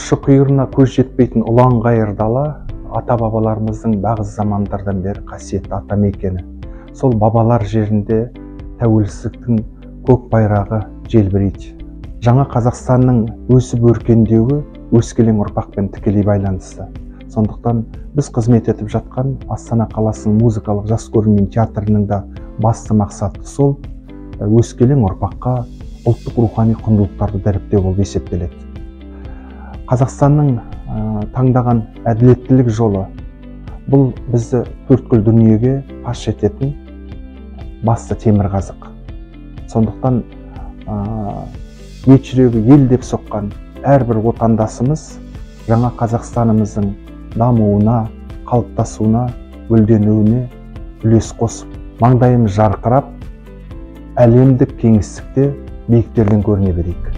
Ұшы-қиырына көз жетпейтін ұлан-ғайыр дала ата-бабаларымыздың бағыз замандардан бері қасиетті ата мекені. Сол бабалар жерінде тәуелсіздіктің көк байрағы желбірейді. Жаңа Қазақстанның өсіп өркендеуі өскелең ұрпақпен тікелей байланысты. Сондықтан біз қызмет етіп жатқан Астана қаласының музыкалық жас көрермен театрының да басты мақсаты сол өскелең ұрпаққа ұлттық рухани құндылықтарды дәріптеу болып есептеледі. Қазақстанның таңдаған әділеттілік жолы бұл бізді төрткүл дүниеге паш ететін басты темір қазық. Сондықтан ет жүрегі ел деп соққан әрбір отандасымыз жаңа Қазақстанымыздың дамуына, қалыптасуына, гүлденуіне үлес қосып, маңдайымыз жарқырап, әлемдік кеңістікте биіктерден көріне берейік.